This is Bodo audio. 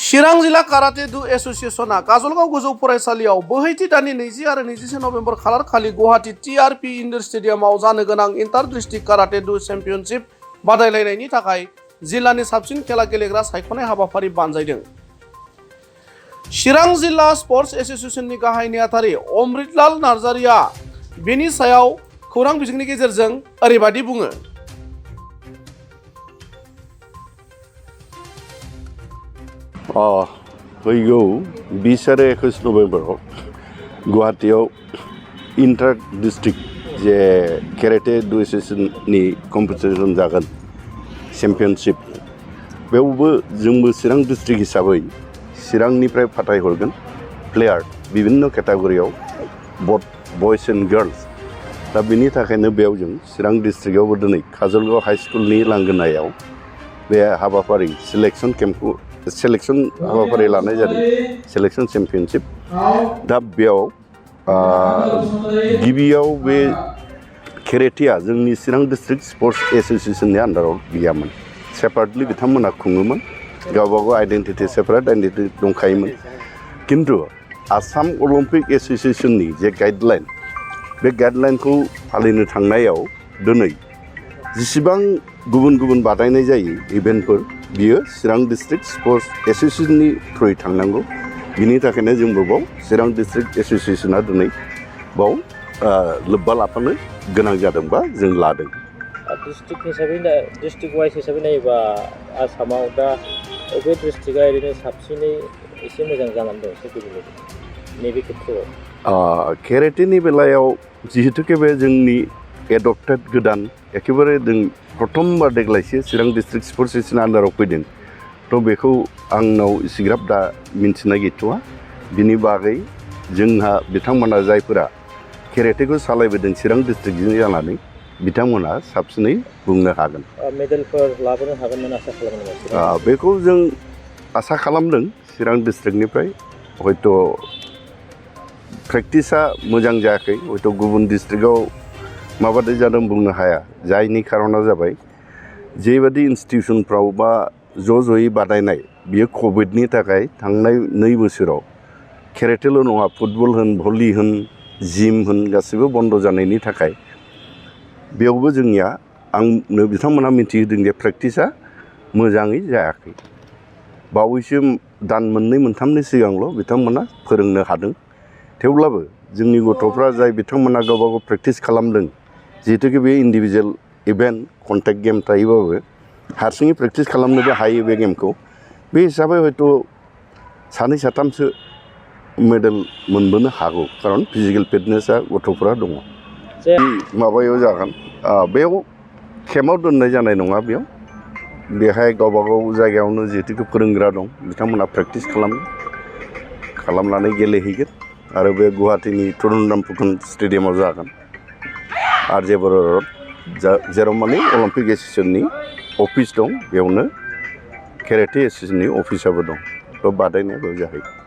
चिरां जिल्ला काराटे डु एसोसिएशना काजलगाव गोजौ फरायसालियाव बोहैथि दाननि 20 आरो 21 नभेम्बर खालार खालि गुवाहाटी टीआरपी इनडोर स्टेडियामाव जानो गोनां इन्टार डिस्ट्रिक्ट काराटे डु चेम्पियनशिप बादायलायनायनि थाखाय जिल्लानि साबसिन खेला गेलेग्रा सायख'नाय हाबाफारि बानजायदों। चिरां जिल्ला स्पर्ट्स एसोसिएशननि गाहाय नेहाथारि अमृतलाल नार्जारिया बेनि सायाव खौरां बिजोंनि गेजेरजों ओरैबादि बुङो। फैगौ 20 आरो 21 नभेम्बराव गुवाहाटीयाव इन्टार डिस्ट्रिक्ट जे केराटे डु एसोसिएशननि कम्पिटिसन जागोन चेम्पियनशिप बेयावबो जोंबो चिरां डिस्ट्रिक्ट हिसाबै चिरांनिफ्राय फाथायहरगोन प्लेयार बिभिन्न केटागरियाव बथ बयस एन्ड गार्लस। दा बिनि थाखायनो बेयाव जों चिरां डिस्ट्रिक्टआवबो दिनै काजलगाव हाई स्कुलनि लांगोनायाव बे हाबाफारि सेलेक्सन हाबाफारि लानाय जादों सेलेक्सन चेम्पियनशिप। दा बेयाव गिबियाव बे केरेटेया जोंनि चिरां डिस्ट्रिक्ट स्पर्ट्स एसोसिएशननि आन्डाराव गैयामोन। सेपारेटलि बिथांमोनहा खुङोमोन, गावबागाव आइडेन्टिटि सेपारेट आइडेन्टिटि दंखायोमोन। खिन्थु आसाम अलिम्पिक एसोसिएशननि जे गाइडलाइन बे गाइडलाइनखौ फालिनो थांनायाव दिनै जेसेबां गुबुन गुबुन बादायनाय जायो इभेन्टफोर बियो चिरां डिस्ट्रिक्ट स्पर्ट्स एसोसिएशननि थ्रुयै थांनांगौ। बिनि थाखायनो जोंबो बाव चिरां डिस्ट्रिक्ट एसोसिएशना दिनै बाव लोब्बा लाफानो गोनां जादोंबा जों लादों। डिस्ट्रिक्ट वाइज हिसाबै नायोबा आसामाव दा बबे डिस्ट्रिक्टआ ओरैनो साबसिनै एसे मोजां जानानै दं एसे नैबे खेत्रआव? केरेटेनि बेलायाव जिहेतुके बे जोंनि एडप्टेड गोदान एखेबारे जों प्रथमबार देग्लायसो चिरां डिस्ट्रिक्ट स्पर्ट्स एसोसिएशननि आन्डाराव फैदों। थ' बेखौ आंनाव इसिग्राब दा मिन्थिनाय गैथ'वा। बिनि बागै जोंहा बिथांमोना जायफोरा केरेटेखौ सालायबोदों चिरां डिस्ट्रिक्टजों जानानै बिथांमोना साबसिनै बुंनो हागोन। मेडेलफोर लाबोनो हागोन होनना आसा खालामदों? बेखौ जों आसा खालामदों चिरां डिस्ट्रिक्टनिफ्राय। हयथ' प्रेक्टिसा मोजां जायाखै, हयथ' गुबुन डिस्ट्रिक्टआव माबादि जादों बुंनो हाया। जायनि खारना जाबाय जेबादि इन्सटिटिउसनफ्राव बा ज'यै बादायनाय बियो कभिडनि थाखाय थांनाय 2 बोसोराव केरेटेल' नङा फुटबल होन भलि होन जिम होन गासैबो बन्द' जानायनि थाखाय बेयावबो जोंनिया आंनो बिथांमोना मिथिहोदों जे प्रेक्टिसा मोजाङै जायाखै। बावैसो दान 2-3नि सिगांल' बिथांमोना फोरोंनो हादों। थेवब्लाबो जोंनि गथ'फ्रा जाय बिथांमोना गावबागाव प्रेक्टिस खालामदों, जिहेतुके बे इन्डिभिजुवेल इभेन्ट कन्टेक्ट गेम थायोबाबो हारसिङै प्रेक्टिस खालामनोबो हायो बे गेमखौ। बे हिसाबै हयथ' 2-3सो मेडेल मोनबोनो हागौ, खारन फिजिकेल फिटनेसा गथ'फ्रा दङ। माबायाव जागोन बेयाव केम्पआव दोननाय जानाय नङा। बेहाय गावबागाव जायगायावनो जिहेतुके फोरोंग्रा दं बिथांमोना प्रेक्टिस खालामनानै गेलेहैगोन आरो बे गुवाहाटीनि तरुन फुकन स्टेडियामाव जागोन। आर.जे. बर' र'ड जेराव माने अलिम्पिक एसोसिएशननि अफिस दं, बेयावनो केरेटे एसोसिएशननि अफिसाबो दं। थ' बादायनायाबो जाहैयो।